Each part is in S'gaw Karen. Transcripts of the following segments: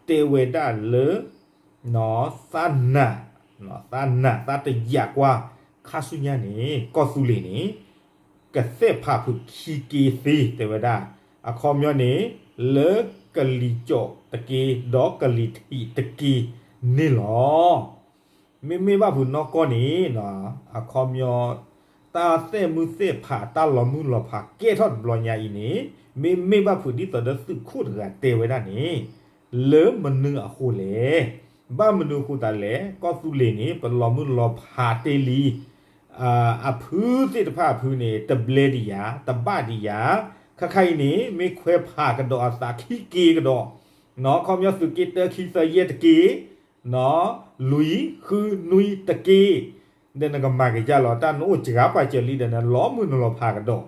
တဲဝဲဒၣ်လၢ သးနာ်, သးနာ်သးတယာ်ကွၢ် ခါဆူညါန့ၣ် ကီၢ်သူလ့ၤန့ၣ် ကသဲးဖးဖုးခံက့ၤသ့ တဲဝဲဒၣ်, အခီပညီန့ၣ် လၢကလံၤကၠီးတက့ၢ် ဒီးကလံၤထံးတက့ၢ်န့ၣ်လီၤ. မ့မ့ၢ်ဘၣ်ဖုးနီၢ်ကီၢ်န့ၣ် အခီပညီ တၢ်သဲးမုၢ်သဲးဖး တၢ်လီၤမုၢ်လီၤဖးကဲထီၣ်တဘျီညါအံၤန့ၣ် မ့မ့ၢ်ဘၣ်ဖုးဒ်သိးဒီးသုးခိၣ်တဂၤတဲဝဲဒၣ်န့ၣ် လၢမနုၤအဃိလဲၣ်. ဘၣ်မနုၤအဃိသတးလဲၣ် ကီၢ်သူလ့ၤန့ၣ် ပလီၤမုၢ်လီၤဖးတ့ၢ်လံ အဖုသ့ၣ်တဖၣ်အဖုန့ၣ် တဘျဲဒံးယၤ တဘၣ်ဒံးယၤ, ခါခါအံၤန့ၣ် မ့ၢ်ခွဲးဖးကဒီးအသးခံက့ၤကဒီး, နီၢ် ခီပညီသုးက့တၢ ခံ သၢ ယဲၢ် တက့ၢ်, နီၢ် လွံၢ် ဃု နွံ တက့ၢ်, ဒီးနကမၤက့ၤဒ်လဲၣ် တၢ်နအိၣ်စှၤပာ်စၢၤလံဒီး နလီၤမုၢ်နလီၤဖးကဒီး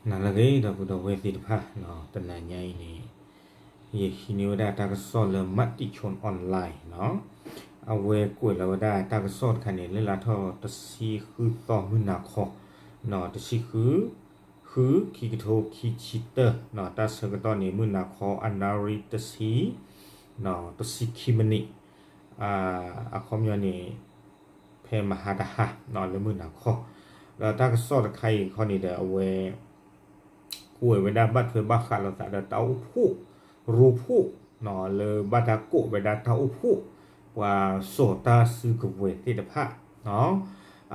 နလၢဂ့ၤ ဒီပုၢ်ဒီဝဲၢ်သ့ၣ်တဖၣ်, တနၤညါအံၤန့ၣ် ယဟံးန့ၢ်ဝဲဒၣ်တၢ်ကစီၣ်လၢ Matichon Online နီၢ်, အဝဲကွဲးလီၤဝဲဒၣ်တၢ်ကစီၣ်တခါန့ၣ် လၢလါထီၣ်တဆံဃုသီ မုၢ်နၤခီ, နီၢ် တဆံဃု ဃု ခံကထိခံဆံတၢ, နီၢ် တၢ်ဆၢကတီၢ်န့ၣ် မုၢ်နၤခီ အနၣ်ရံၣ်တဆံ, နီၢ် တဆံခံမံးနံး, အခီပညီန့ၣ် ဖဲမဟါတဟါ နီၢ် လၢမုၢ်နၤခီ, ဒီးတၢ်ကစီၣ်တခါအံၤခီန့ၣ်ဒီး အဝဲ ကွဲးဝဲဒၣ်ဘၣ်ထွဲဘၣ်ဃးလိာ်သးဒီးတၢ်အိၣ်ဖှိၣ်ရိဖှိၣ် နီၢ် လၢဘၣ်တၢ်ကိးဝဲဒၣ်တၢ်အိၣ်ဖှိၣ် ပှၤစိာ်တၢ်စုကဝဲၤသ့ၣ်တဖၣ်, နီၢ်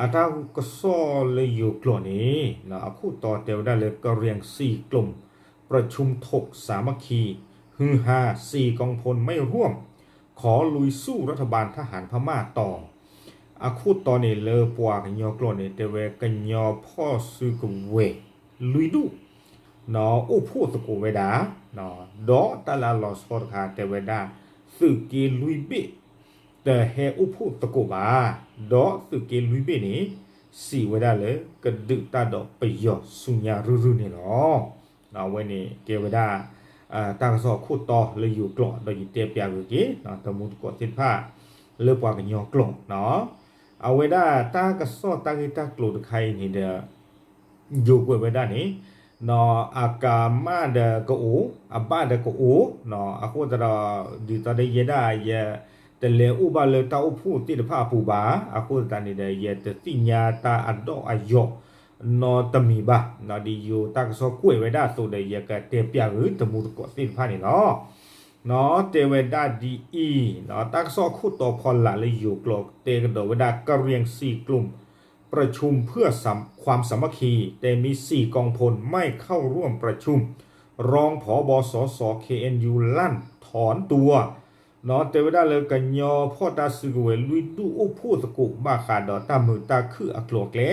အတၢ်ကစီၣ်လၢယိၤကျိာ်န့ၣ် နီၢ် အခိၣ်တီတဲဝဲဒၣ်လၢ กะเหรี่ยงสี่กลุ่มประชุมถกสามัคคี ฮือฮา สี่กองพลไม่ร่วม ขอลุยสู้รัฐบาลทหารพม่าต่อ အခိၣ်တီန့ၣ်လၢပှၤကညီကျိာ်န့ၣ် တဲဝဲကညီဖီၣ်စုကဝဲၤလွံၢ်ဒူၣ် နီၢ် အိၣ်ဖှိၣ်သကိးဝဲဒၣ်, ဒီးတၢ်လၢအလီၤဆီတခါတဲဝဲဒၣ် သုးက့လွံၢ်ဘ့ၣ် တဟဲအိၣ်ဖှိၣ်သကိးဘၣ်, ဒီးသုးက့လွံၢ်ဘ့ၣ်န့ၣ် စံးဝဲဒၣ်လၢကဒုးတၢ်ဒီးပယီၤဆူညါရုၢ်ရုၢ်န့ၣ်လီၤ. အဝဲန့ၣ်ကဲဝဲဒၣ် တၢ်ကစီၣ်အခိၣ်တီလၢယိၤကျိာ် ဒီးယတဲပျးဂ့ၤက့ၤ တမူတကိးသ့ၣ်တဖၣ် လၢပှၤကညီကျိာ် အဝဲဒၣ်တၢ်ကစီၣ်တၢ်ဂ့ၢ်တၢ်ကျိၤတခါအံၤန့ၣ်ဒီး ယိၤကွဲးဝဲဒၣ်န့ၣ် နီၢ် အကမၣ်ဒီးကအိၣ် အဘၣ်ဒီးကအိၣ်, နီၢ် အဃိသတးဒီး ဒ်သိးဒီးယဲဒၣ် ယတလဲၤအိၣ်ဘၣ်လၢတၢ်အိၣ်ဖှိၣ်သ့ၣ်တဖၣ်အပူၤဘၣ်, အဃိသတးန့ၣ်ဒီး ယတသ့ၣ်ညါတၢ်အဒီၣ်အယီၣ်နီတမံၤဘၣ်, နီၢ် ဒ်ယိၤတၢ်ကစီၣ်ကွဲးဝဲဒၣ်အသိးဒီး ယကတဲပျးဂ့ၤတမူတကိးသ့ၣ်တဖၣ်န့ၣ်လီၤ. နီၢ် တဲဝဲဒၣ်ဒ်အံၤ, နီၢ် တၢ်ကစီၣ်အခိၣ်တီဖီလာ်လၢယိၤကျိာ်တဲကဒီးဝဲဒၣ် กะเหรี่ยงสี่กลุ่ม ประชุมเพื่อความสามัคคี แต่มีสี่กองพลไม่เข้าร่วมประชุม รองผบ สส เคเอ็นยู ลั่นถอนตัว နီၢ် တဲဝဲဒၣ်လၢကညီဖီၣ်တၢ်စုကဝဲၤလွံၢ်ဒူၣ်အိၣ်ဖှိၣ်သကိးဘၣ်ဃးဒီးတၢ်မုာ်တၢ်ခုၣ်အကျိၤအကျဲ,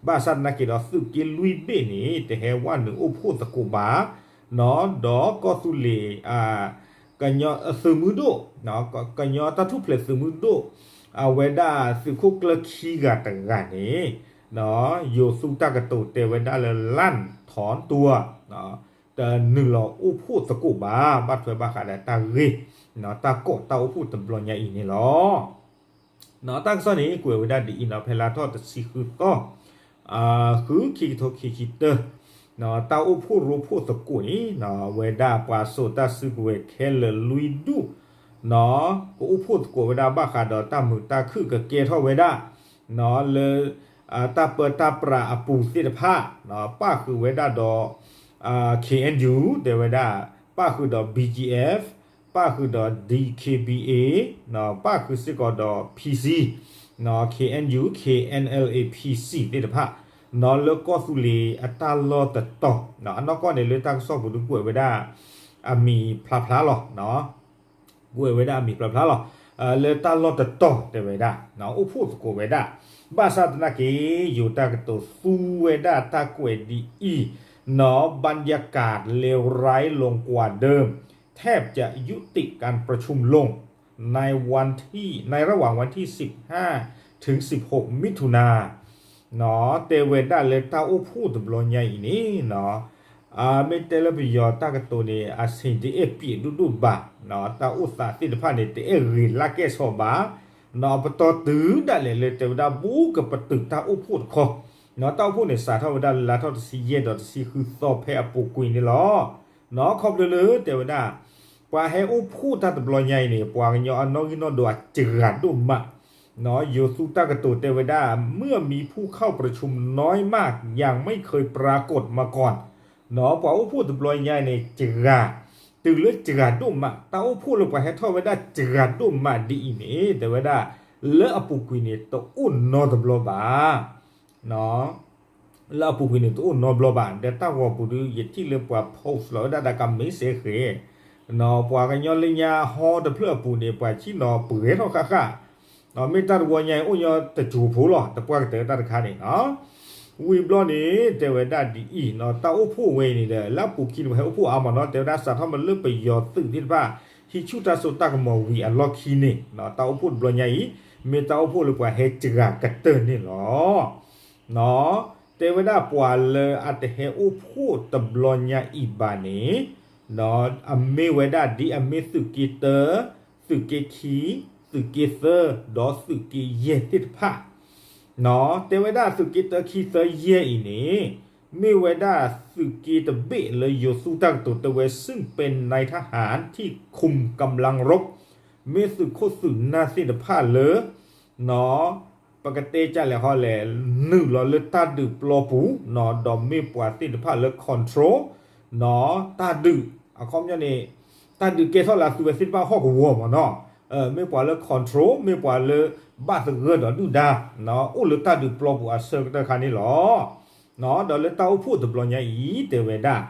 ဘၣ်ဆၣ်သနာ်က့ဒီးသုးက့လွံၢ်ဘ့ၣ်န့ၣ် တဟဲဝဲနုာ်အိၣ်ဖှိၣ်သကိးဘၣ်, နီၢ် ဒီးကီၢ်သူလ့ၤ ကညီသုးမုၢ်ဒိၣ်, ကညီတၢ်ထူၣ်ဖျဲးသုးမုၢ်ဒိၣ် အဝဲဒၣ်သုးခိၣ်ကျၢၢ်ခံဂၤတဂၤန့ၣ် ယိၤသူတၢ်ကတိၤတဲဝဲဒၣ်လၢ လၢၣ်ထီၣ်တူၢ် တနုာ်လီၤအိၣ်ဖှိၣ်သကိးဘၣ် ဘၣ်ထွဲဘၣ်ဃးဒီးတၢ်ဂ့ၢ် တၢ်ကိးတၢ်အိၣ်ဖှိၣ်တဘျီညါအံၤန့ၣ်လီၤ. နီၢ် တၢ်ကစီၣ်န့ၣ် ကွဲးဝဲဒၣ်ဒ်အံၤနီၢ် ဖဲလါထီၣ်တဆံဃုသီ ဃု ခံကထိခံဆံတၢ နီၢ် တၢ်အိၣ်ဖှိၣ်ရိဖှိၣ်သကိးန့ၣ် နီၢ် ဝဲဒၣ်ပှၤစိာ်တၢ်စုကဝဲၤခဲလၢာ်လွံၢ်ဒူၣ် နီၢ် ကအိၣ်ဖှိၣ်သကိးဝဲဒၣ်ဘၣ်ဃးဒီးတၢ်မုာ်တၢ်ခုၣ်ကကဲထီၣ်ဝဲဒၣ် နီၢ် လၢ တၢ်ပၢတၢ်ပြးအပူၤသ့ၣ်တဖၣ် နီၢ် ပၣ်ဃုာ်ဝဲဒၣ်ဒီး KNU တဲဝဲဒၣ် ပၣ်ဃုာ်ဒီး BGF ပၣ်ဃုာ်ဒီး DKBA နီၢ် ပၣ်ဃုာ်စ့ၢ်ကီးဒီး PC နီၢ် KNU KNLA PC သ့ၣ်တဖၣ် နီၢ် လၢကီၢ်သူလ့ၤအတၢ်လီၢ်တတီၤ နီၢ် အနီၢ်ကီၢ်န့ၣ်လၢတၢ်ကစီၣ်ပူၤဒုးကွဲးဝဲဒၣ် အမံၤဖျါဖျါလီၤ ကွဲးဝဲဒၣ်အမံၤဖျါဖျါလီၤ လၢတၢ်လီၢ်တတီၤတဲဝဲဒၣ် အိၣ်ဖှိၣ်သကိးဝဲဒၣ် ဘၣ်ဆၣ်သနာ်က့ ယိၤတၢ်ကတိၤသူဝဲဒၣ်တၢ်ကွဲးဒ်အံၤ နီၢ် บรรยากาศเลวร้ายลงกว่าเดิม แทบจะยุติการประชุมลง ในวันที่ ในระหว่างวันที่ สิบห้า ถึง สิบหก มิถุนา နီၢ် တဲဝဲဒၣ်လၢတၢ်အိၣ်ဖှိၣ်တဘျီညါအံၤန့ၣ် နီၢ် မ့ၢ်တဲလၢပယီၤတၢ်ကတိၤန့ၣ် အဆင်တအဲၣ်ပျဲးဒိၣ်ဒိၣ်ဘၣ် နီၢ် တၢ်အိၣ်သးသ့ၣ်တဖၣ်န့ၣ် တအဲၣ်ဂ့ၤလၢကဲၣ်ဆိးဘၣ် ပတီၢ်တုၤဒၣ်လဲာ်လၢတဲဝဲဒၣ် ဘူးကပတုာ်တၢ်အိၣ်ဖှိၣ်တခီ, တၢ်အိၣ်ဖှိၣ်န့ၣ် စးထီၣ်ဝဲဒၣ်လၢလါထီၣ်တဆံယဲၢ်ဒီးတဆံဃုသီဖဲအပူၤကွံာ်န့ၣ်လီၤ. ခီဖျိလၢတဲဝဲဒၣ် ပှၤဟဲအိၣ်ဖှိၣ်တၢ်တဘျီညါအံၤန့ၣ် ပှၤကညီအနီၣ်ဂံၢ်နီၣ်ဒွးစှၤဒိၣ်မး, ယိၤသူတၢ်ကတိၤတဲဝဲဒၣ် เมื่อมีผู้เข้าประชุมน้อยมาก ยังไม่เคยปรากฏมาก่อน ပှၤအိၣ်ဖှိၣ်တဘျီညါအံၤန့ၣ် စှၤ, တုၤလၢစှၤဒိၣ်မး တၢ်အိၣ်ဖှိၣ်လၢပှၤဟဲထီၣ်ဝဲဒၣ်စှၤဒိၣ်မးဒ်အံၤန့ၣ် တဲဝဲဒၣ် လၢအပူၤကွံာ်န့ၣ် တအိၣ်နီတဘျီဘၣ် လၢအပူၤကွံာ်န့ၣ် တအိၣ်နီတဘျီဘၣ်. ဒီးတၢ်ဂီၤပူၤဒီး ယထံၣ်လၢပှၤ post လီၤဝဲဒၣ်ဒီးက message ဃဲ, ပှၤကညီလၢညါဟီတဖျၢၣ်အပူၤန့ၣ် ပှၤဆံၣ်နီၤပှဲၤထီၣ်ဃၣ်ဃၣ်, မ့ၢ်တၢ်တဝီညါအံၤ အိၣ်ညီတစိၤဖိလီၤ တပှၢ်ကတၢၢ်တၢ်တခါန့ၣ်လီၤ. ဝံၤဘျီန့ၣ် တဲဝဲဒၣ်ဒ်အံၤ, တၢ်အိၣ်ဖှိၣ်ဝဲအံၤန့ၣ်ဒီး လၢအပူၤခံန့ၣ် ပှၤဟဲအိၣ်ဖှိၣ်အါမးနီၤ, တဲဝဲဒၣ်စးထီၣ်မးလၢပယီၤသုးသ့ၣ်တဖၣ် ဟံးဆူၣ်တၢ်စိတၢ်ကမီၤဝံၤအလီၢ်ခံန့ၣ် တၢ်အိၣ်ဖှိၣ်တဘျီညါအံၤ မ့ၢ်တၢ်အိၣ်ဖှိၣ်လၢပှၤဟဲစှၤကတၢၢ်န့ၣ်လီၤ. တဲဝဲဒၣ်ပှၤလၢအတဟဲအိၣ်ဖှိၣ်တဘျီညါအံၤဘၣ်န့ၣ် အမ့ၢ်ဝဲဒၣ်ဒ်အမ့ၢ်သုးက့တၢ, သုးက့ခံ, သုးက့သၢ, ဒီးသုးက့ယဲၢ်သ့ၣ်တဖၣ်, တဲဝဲဒၣ်သုးက့တၢခံသၢယဲၢ်အံၤန့ၣ် မ့ၢ်ဝဲဒၣ်သုးက့တဘ့ၣ်လၢယိၤသူတၢ်ကတိၤတဲဝဲ ซึ่งเป็นนายทหารที่คุมกำลังรบ မ့ၢ်သုးခိၣ်သုးနၢ်သ့ၣ်တဖၣ်လၢ ပကတဲကလဲာ်ဟီလဲၣ် နုာ်လီၤလၢတၢ်ဒုးပျီပူၤ ဒီးမ့ၢ်ပှၤသ့ၣ်တဖၣ်လၢ control တၢ်ဒုး, အခီပညီန့ၣ် တၢ်ဒုးကဲထီၣ်လၢအသုဝဲသ့ၣ်တဖၣ်ဟီၣ်ကဝီၤမးနီၤ, မ့ၢ်ပှၤလၢ control မ့ၢ်ပှၤလၢဘၣ်သဂၢၢ်ဒီးဒုၣ်ဒါ အိၣ်လၢတၢ်ဒုးပျီပူၤအဆၢကတၢၢ်ခါန့ၣ်လီၤ. ဒီးလၢတၢ်အိၣ်ဖှိၣ်တဘျီညါအံၤ တဲဝဲဒၣ်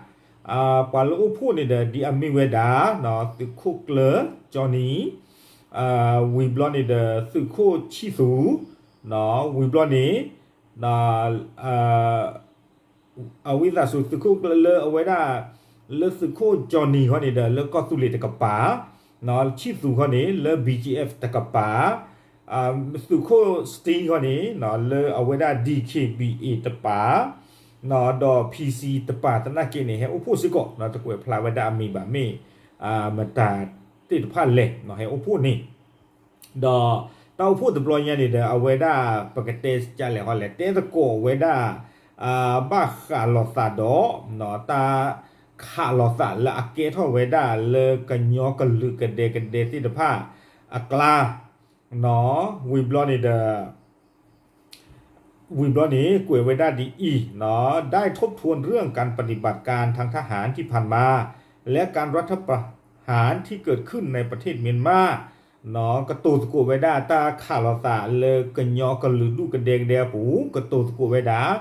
ပှၤလၢအိၣ်ဖှိၣ်န့ၣ်ဒီး ဒ်အမ့ၢ်ဝဲဒၣ် သုးခိၣ်ကျၢၢ် ကၠီနံၤ, ဝံၤဘျီန့ၣ်ဒီး သုးခိၣ်ဆံၣ်သူ, ဝံၤဘျီန့ၣ် အဝံသးစူၤ သုးခိၣ်ကျၢၢ်လၢအဝဲဒၣ် လၢသုးခိၣ်ကၠီနံၤခီန့ၣ်ဒီး လၢကီၢ်သူလ့ၤတကပၤ, ဆံၣ်သူခီန့ၣ် လၢ ဘီကၠံအ့ၣ် တကပၤ, သုးခိၣ်စတံခီန့ၣ် လၢအဝဲဒၣ် ဒံၣ်ခ့ၣ်ဘံၣ်အ့ၣ် တပၤ, ဒီး ဖံစံ တပၤသနာ်က့န့ၣ် ဟဲအိၣ်ဖှိၣ်စ့ၢ်ကီး တကွဲးဖျါဝဲဒၣ်အမံၤဘၣ် မ့ၢ်မတၤသ့ၣ်တဖၣ်လဲၣ် ဟဲအိၣ်ဖှိၣ်န့ၣ် ဒီးတၢ်အိၣ်ဖှိၣ်တဘျီညါန့ၣ်ဒီး အဝဲဒၣ်ပကတဲကလဲာ်ဟီလဲၣ် တဲသကိးဝဲဒၣ် ဘၣ်ဃးလိာ်သးဒီး တၢ်ခးလိာ်သးလၢအကဲထီၣ်ဝဲဒၣ်လၢကညီကလုာ်ကဒဲကဒဲသ့ၣ်တဖၣ်အကျါ, ဝံၤဘျီန့ၣ်ဒီး ဝံၤဘျီန့ၣ် ကွဲးဝဲဒၣ်ဒ်အံၤ, ได้ทบทวนเรื่องการปฏิบัติการทางทหารที่ผ่านมา และการรัฐประหารที่เกิดขึ้นในประเทศเมียนมา ကတိၤသကိးဝဲဒၣ်တၢ်ခးလိာ်သးလၢကညီကလုာ်ဒူၣ်ကဒဲကဒဲအပူၤ, ကတိၤသကိးဝဲဒၣ်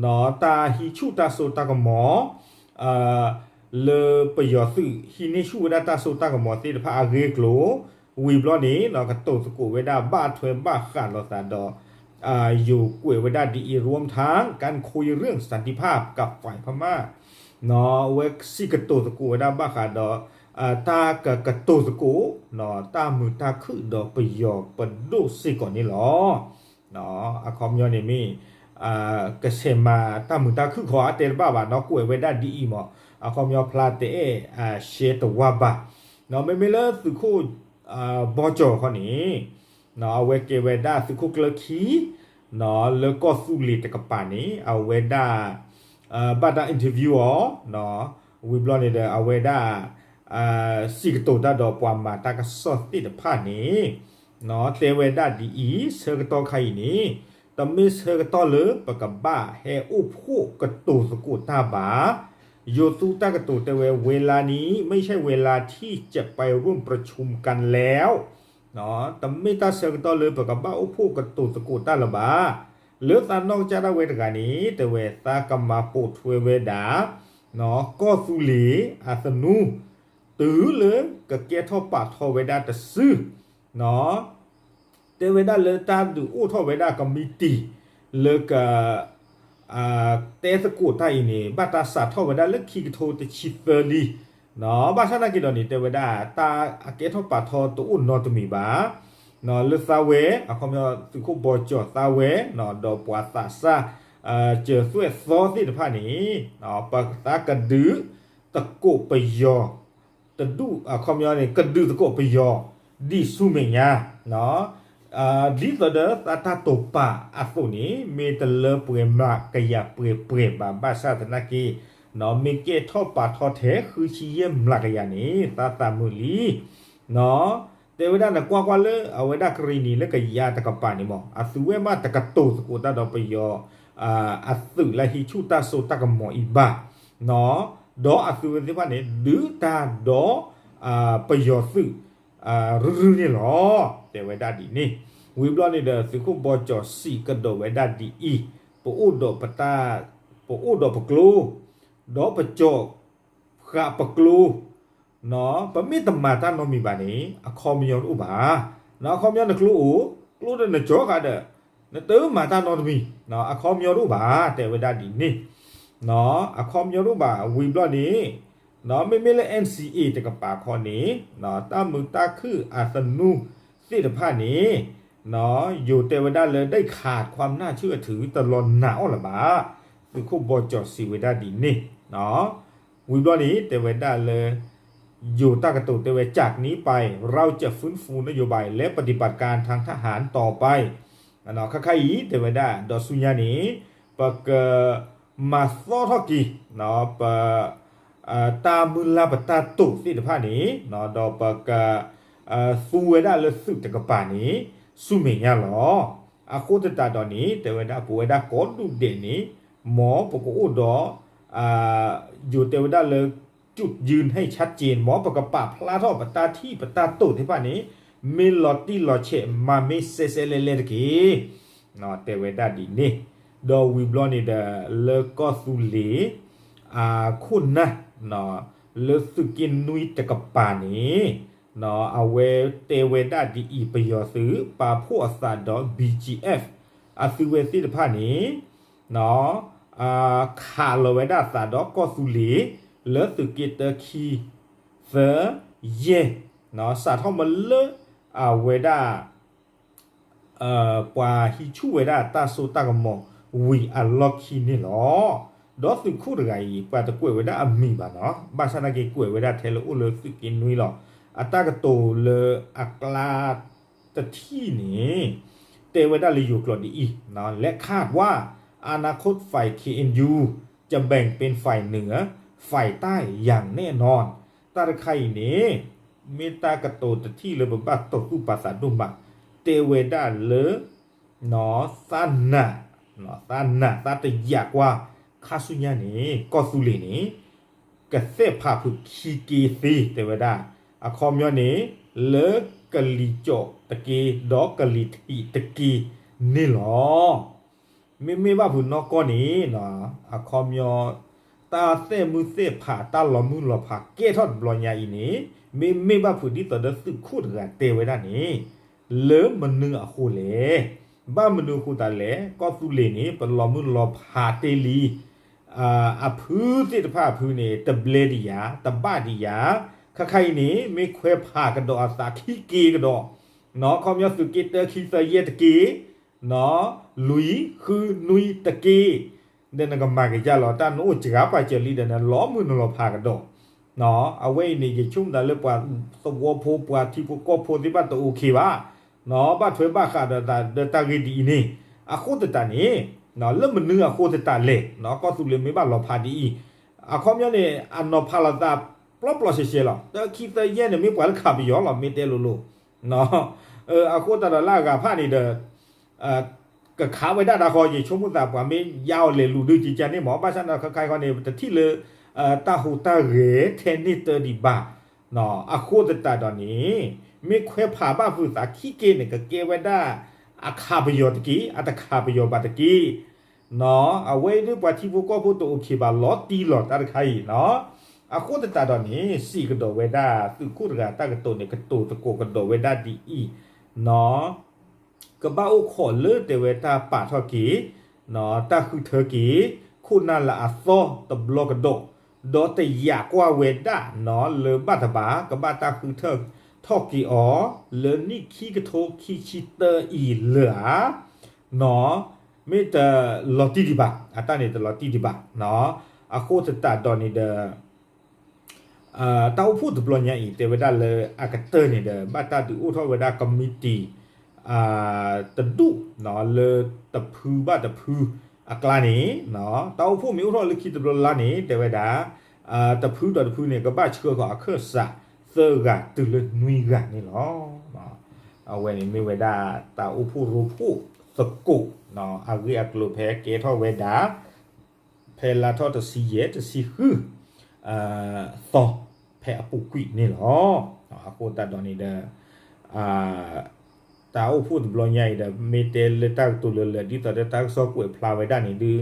တၢ်ဟံးဆူၣ်တၢ်စိတၢ်ကမီၤ လၢပယီၤသုးဟံးန့ၢ်ဆူၣ်ဝဲဒၣ်တၢ်စိတၢ်ကမီၤသ့ၣ်တဖၣ်အဂ့ၢ်အကျိၤ, ဝံၤဘျီန့ၣ် ကတိၤသကိးဝဲဒၣ်ဘၣ်ထွဲဘၣ်ဃးလိာ်သးဒီး ယိၤကွဲးဝဲဒၣ်ဒ်အံၤ รวมทั้งการคุยเรื่องสันติภาพกับฝ่ายพม่า အဝဲစံးကတိၤသကိးဝဲဒၣ်ဘၣ်ဃးဒီး တၢ်ကကတိၤသကိး တၢ်မုာ်တၢ်ခုၣ်ဒီးပယီၤပဒိၣ်စ့ၢ်ကီးန့ၣ်လီၤ. အခီပညီန့ၣ်မ့ၢ် ကဆဲးမၤတၢ်မုာ်တၢ်ခုၣ်ခီအတဲတဘၣ်ဘၣ်နီၤ ကွဲးဝဲဒၣ်ဒ်အံၤမး အခီပညီဖျါတအဲၣ် ရှဲတဝါဘၣ်. မ့မ့ၢ်လၢသုးခိၣ် ဘီကၠီၤခီန့ၣ် အဝဲကဲဝဲဒၣ်သုးခိၣ်ကျၢၢ်ခံ လၢကီၢ်သူလ့ၤတကပၤန့ၣ် အဝဲဒၣ် ဘၣ်တၢ် interview အီၤ ဝံၤဘျီန့ၣ်ဒီး အဝဲဒၣ် စံးကတိၤတၢ်ဒီးပှၤမၤတၢ်ကစီၣ်သ့ၣ်တဖၣ်န့ၣ် တဲဝဲဒၣ်ဒ်အံၤ ဆၢကတီၢ်ခါအံၤန့ၣ် တမ့ၢ်ဆၢကတီၢ်လၢပကဘၣ်ဟဲအိၣ်ဖှိၣ်ကတိၤသကိးတၢ်ဘၣ်. ယိၤသူတၢ်ကတိၤတဲဝဲ เวลานี้ไม่ใช่เวลาที่จะไปร่วมประชุมกันแล้ว တမ့ၢ်တၢ်ဆၢကတီၢ်လၢပကဘၣ်အိၣ်ဖှိၣ်ကတိၤသကိးတၢ်လၢၤဘၣ်. လၢသးနီၢ်ကစၢ်ဒၣ်ဝဲတဂၤန့ၣ် တဲဝဲသးကမၤပိာ်ထွဲဝဲဒၣ် ကီၢ်သူလ့ၤအသနူ တုၤလၢကကဲထီၣ်ပာ်ထီၣ်ဝဲဒၣ်တစု တဲဝဲဒၣ်လၢတၢ်ဒုးအိၣ်ထီၣ်ဝဲဒၣ်ကမံးတံာ် လၢက တဲသကိးတၢ်အံၤန့ၣ် ဘၣ်တၢ်စးထီၣ်ဝဲဒၣ်လၢခံကထိတဆံသၢလံ. ဘၣ်ဆၣ်သနာ်က့ဒီးန့ၣ် တဲဝဲဒၣ် တၢ်အကဲထီၣ်ပာ်ထီၣ်တအိၣ်နီတမံၤဘၣ်. လၢသးဝဲ အခီပညီသုးခိၣ်ဘီကၠီၤသးဝဲ ဒီးပှၤသးစၢ် စၢၤသွဲၣ်သီသ့ၣ်တဖၣ်န့ၣ် ပသးကဒုးသကိးပယီၤ တဒူၣ် အခီပညီန့ၣ် ကဒုးသကိးပယီၤ ဒ်ဆူမဲာ်ညါ န့ၣ် ဒ်သိးဒီးသးတၢ်တိာ်ပာ်အသိးန့ၣ် မ့ၢ်တလၢပှဲၤမျးကယၤပှဲၤပှဲၤဘၣ် ဘၣ်ဆၣ်သနာ်က့ မ့ၢ်ကဲထီၣ်ပာ်ထီၣ်ထဲဃုဆံယဲၢ်မျးကယၤန့ၣ် သးသးမုာ်လံ တဲဝဲဒၣ်နကွၢ်ကွၢ်လၢအဝဲဒၣ်ကရံၣ်နံၤလၢကယၤတကပၤန့ၣ်မး အသုဝဲမးတကတိၤသကိးတၢ်ဒီးပယီၤ အသုးလၢဟံးဆူၣ်တၢ်စိတၢ်ကမီၤအံၤဘၣ် ဒီးအသုးဝဲသ့ၣ်တဖၣ်န့ၣ် ဒုးတၢ်ဒီး ပယီၤသုး ရုၢ်ရုၢ်န့ၣ်လီၤ. တဲဝဲဒၣ်ဒ်န့ၣ် ဝံၤဘျီန့ၣ်ဒီး သုးခိၣ်ဘီကၠီၤစံးကဒီးဝဲဒၣ်ဒ်အံၤ, ပအိၣ်ဒီးပတၢ်, ပအိၣ်ဒီးပကျိ ဒီးပကၠီၤဃာ်ပကျိ ပမ့ၢ်တမၤတၢ်နီတမံၤဘၣ်န့ၣ် အခီပညီတအိၣ်ဘၣ်. အခီပညီနကျိအိၣ်, ကျိဒီးနကၠီၤဃာ်ဒီး နတမၤတၢ်နီတမံၤ အခီပညီတအိၣ်ဘၣ် တဲဝဲဒၣ်ဒ်န့ၣ် အခီပညီတအိၣ်ဘၣ် ဝံၤဘျီန့ၣ် မ့မ့ၢ်လၢ NCA တကပၤခီန့ၣ် တၢ်မုာ်တၢ်ခုၣ်အသနူသ့ၣ်တဖၣ်န့ၣ် ယိၤတဲဝဲဒၣ်လၢ ได้ขาดความน่าเชื่อถือ တလီၤနာ်အီၤလၢၤဘၣ်. သုးခိၣ်ဘီကၠီၤစံးဝဲဒၣ်ဒ်န့ၣ် ဝံၤဘျီန့ၣ် တဲဝဲဒၣ်လၢ ယိၤတၢ်ကတိၤတဲဝဲ จากนี้ไป เราจะฟื้นฟูนโยบายและปฏิบัติการทางทหารต่อไป ခါခါအံၤ တဲဝဲဒၣ် ဒီးဆူညါန့ၣ် ပက မၤသီထီၣ်က့ၤ ပ တၢ်မုၢ်လၢ်ပတၢ်တိာ်သ့ၣ်တဖၣ်န့ၣ် ဒီးပက သူဝဲဒၣ်လၢသုးတကပၤန့ၣ် ဆူမဲာ်ညါလီၤ. အဃိသတးဒီးန့ၣ် တဲဝဲဒၣ် ပဝဲဒၣ်ကိးဒူၣ်ဒဲးန့ၣ် မ်ပကအိၣ်ဒီး ယိၤတဲဝဲဒၣ်လၢ จุดยืนให้ชัดเจน မ်ပကပာ်ဖျါထီၣ်ပတၢ်ထံၣ်ပတၢ်တိာ်သ့ၣ်တဖၣ်န့ၣ် မ့ၢ်လီၤတံၢ်လီၤဆဲး မၤမ့ၢ်စဲစဲလဲလဲတက့ၢ် တဲဝဲဒၣ်ဒ်န့ၣ်, ဒီးဝံၤဘျီန့ၣ်ဒီး လၢကီၢ်သူလ့ၤ အခိၣ်နၢ် လၢသုးက့နွံတကပၤန့ၣ် အဝဲတဲဝဲဒၣ်ဒ်အံၤ ပယီၤသုး ပာ်ဖှိၣ်အသးဒီး BGF အသုးဝဲသ့ၣ်တဖၣ်န့ၣ် ခးလီၤဝဲဒၣ်အသးဒီးကီၢ်သူလ့ၤ လၢသုးက့တၢ ခံ သၢ ယဲၢ် စးထီၣ်မ့ၢ်လၢအဝဲဒၣ် ပှၤဟံးဆူၣ်ဝဲဒၣ်တၢ်စိတၢ်ကမီၤဝံၤအလီၢ်ခံန့ၣ်လီၤ. ဒီးသုးခိၣ်တဂၤအံၤ ပှၤတကွဲးဝဲဒၣ်အမံၤဘၣ်နီၤ, ဘၣ်ဆၣ်သနာ်က့ကွဲးဝဲဒၣ်ထဲလၢအိၣ်လၢသုးက့နွံလီၤ. အတၢ်ကတိၤလၢအကျါတထံၣ်န့ၣ် တဲဝဲဒၣ်လၢယိၤကျိာ်ဒ်အံၤ และคาดว่าอนาคตฝ่าย เคเอ็นยู จะแบ่งเป็นฝ่ายเหนือ ฝ่ายใต้อย่างแน่นอน တၢ်တခါအံၤန့ၣ် မ့ၢ်တၢ်ကတိၤတထံၣ်လၢပဘၣ်တိာ်သူၣ်ပာ်သးဒိၣ်မး, တဲဝဲဒၣ်လၢ သးနာ်, သးနာ် သးတယာ်ကွၢ် ခါဆူညါန့ၣ် ကီၢ်သူလ့ၤန့ၣ် ကသဲးဖးဖုးခံက့ၤသ့ တဲဝဲဒၣ်, အခီပညီန့ၣ် လၢကလံၤကၠီၣ်တက့ၢ် ဒီးကလံၤထံးတက့ၢ်န့ၣ်လီၤ. မ့မ့ၢ်ဘၣ်ဖုးနီၢ်ကီၢ်န့ၣ် အခီပညီ တၢ်သဲးမုၢ်သဲးဖးတၢ်လီၤမုၢ်လီၤဖးကဲထီၣ်တဘျီညါအံၤန့ၣ် မ့မ့ၢ်ဘၣ်ဖုးဒ်သိးဒီးသုးခိၣ်တဂၤတဲဝဲဒၣ်န့ၣ် လၢမနုၤအဃိလဲၣ်. ဘၣ်မနုၤအဃိသတးလဲၣ် ကီၢ်သူလ့ၤန့ၣ် ပလီၤမုၢ်လီၤဖးတ့ၢ်လံ အဖုသ့ၣ်တဖၣ်အဖုန့ၣ် တဘျဲဒံးယၤ တဘၣ်ဒံးယၤ, ခါခါအံၤန့ၣ် မ့ၢ်ခွဲးဖးကဒီးအသးခံက့ၤကဒီး, ခီပညီသုးက့တၢ ခံ သၢ ယဲၢ်တက့ၢ် လွံၢ် ဃု နွံ တက့ၢ်, ဒီးနကမၤကယၤလီၤ တၢ်နအိၣ်စှၤပာ်စၢၤလံဒီး နလီၤမုၢ်နလီၤဖးကဒီး, အဝဲအံၤန့ၣ် ယဆိကမိၣ်သးလၢပှၤသဝီဖိ ပှၤထံဖိကီၢ်ဖိသ့ၣ်တဖၣ်တအိၣ်ခ့ဘၣ် ဘၣ်ထွဲဘၣ်ဃးဒီးတၢ်ဂ့ၢ်ဒ်အံၤန့ၣ်, အဃိသတးန့ၣ် လၢမနုၤအဃိသတးလဲၣ် ကီၢ်သူလ့ၤမ့ၢ်ဘၣ်လီၤဖးဒ်အံၤ, အခီပညီန့ၣ် အနီၤဖးလိာ်သးပျီပျီရှဲရှဲလီၤ. တၢ ခံ သၢ ယဲၢ်န့ၣ် မ့ၢ်ပှၤလၢခးပယီၤလီၤ မ့ၢ်တဲလိၤလိၤ အဃိသတးဒီးလၢအဂၤဖၣ်န့ၣ်ဒီး ကခးဝဲဒၣ်တၢ်ဃီ ယဆိကမိၣ်သးပှၤမ့ၢ်ယါအီၤလဲၤလူၤဒုးကကန့ၣ်မး ဘၣ်ဆၣ်န့ၣ် ခါခါခီန့ၣ် ပတထံၣ်လၢတၢ်ဟူးတၢ်ဂဲၤထဲန့ၣ်တၢ်ဒံးဘၣ်, အဃိသတးဒီးန့ၣ် မ့ၢ်ခွဲးဖးဘၣ်ဖုးသးခံက့ၤန့ၣ် ကကဲဝဲဒၣ် အခးပယီၤတက့ၢ် အတခးပယီၤဘၣ်တက့ၢ် အဝဲအံၤဒ်ပှၤထံဖိကီၢ်ဖိတအိၣ်ခ့ဘၣ် လီၤတံၢ်လီၤတၢ်တခါအံၤ, အဃိသတးဒီးန့ၣ် စံးကဒီးဝဲဒၣ် သုးခိၣ်တဂၤတၢ်ကတိၤန့ၣ် ကတိၤသကိးကဒီးဝဲဒၣ်ဒ်အံၤ, ကဘၣ်အိၣ်ခိးလၢတဲဝဲတၢ်ပာ်ထီၣ်က့ၤ, တၢ်ဃုထၢက့ၤ ခိၣ်နၢ်လၢအသီတဘျီကဒီး, ဒီးတယာ်ကွၢ်ဝဲဒၣ် လၢဘၣ်တဘၣ် ကဘၣ်တၢ်ဃုထၢထီၣ်က့ၤအီၤ လၢနံၣ်ခံကထိခံဆံတၢအံၤလၢၤဧါ မ့ၢ်တလီၤတံၢ်ဒံးဘၣ်, အတၢ်န့ၣ်တလီၤတံၢ်ဒံးဘၣ်, အဃိသတးဒီးန့ၣ်ဒီး တၢ်အိၣ်ဖှိၣ်တဘျီညါအံၤ တဲဝဲဒၣ်လၢအကတၢၢ်န့ၣ်ဒီး ဘၣ်တၢ်ဒုးအိၣ်ထီၣ်ဝဲဒၣ်ကမံးတံာ် တဒူၣ်လၢတဖုဘၣ်တဖုအကျါန့ၣ် တၢ်အိၣ်ဖှိၣ်မ့ၢ်အိၣ်ထီၣ်လၢခံတဘျီလါန့ၣ် တဲဝဲဒၣ် တဖုဒီးတဖုန့ၣ် ကဘၣ်ဆှၢဃီၤအခၢၣ်စးသၢဂၤတုၤလၢနွံဂၤန့ၣ်လီၤ. အဝဲန့ၣ်မ့ၢ်ဝဲဒၣ်တၢ်အိၣ်ဖှိၣ်ရိဖှိၣ်သကိး အဂ့ၢ်အကျိၤဖဲကဲထီၣ်ဝဲဒၣ် ဖဲလါထီၣ်တဆံယဲၢ် တဆံဃု သီ ဖဲအပူၤကွံာ်န့ၣ်လီၤ. အဃိသတးဒီးန့ၣ်ဒီး တၢ်အိၣ်ဖှိၣ်တဘျီညါအံၤဒီး မ့ၢ်တဲလၢတၢ်ကတိၤလၢလၢ ဒ်သိးဒီးတၢ်ကစီၣ်ကွဲးဖျါဝဲဒၣ်န့ၣ်ဒုး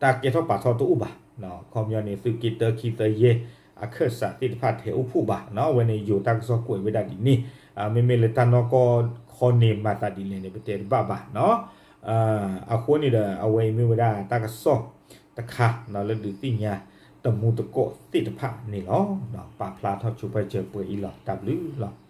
တၢ်ကဲထီၣ်ပာ်ထီၣ်တအိၣ်ဘၣ်. ခီပညီန့ၣ် သုးက့တၢ ခံ သၢ ယဲၢ် အခၢၣ်စးသ့ၣ်တဖၣ်ထဲအိၣ်ဖှိၣ်ဘၣ်. အဝဲန့ၣ်ယိၤတၢ်ကစီၣ်ကွဲးဝဲဒၣ်ဒ်န့ၣ် မ့မ့ၢ်လၢတၢ်နီၢ်ကီၢ်ခီန့ၣ်မၤသးဒ်လဲၣ်န့ၣ် ပတဲတဘၣ်ဘၣ်. အဃိန့ၣ်ဒီး အဝဲအံၤမ့ၢ်ဝဲဒၣ်တၢ်ကစီၣ်တခါ လၢဒုးသ့ၣ်ညါတမူတကိးသ့ၣ်တဖၣ်န့ၣ်လီၤ. ပာ်ဖျါထီၣ်ဆိဖဲစၢၤပှဲၤအံၤလီၤ. တၢ်ဘျုးလီၤ.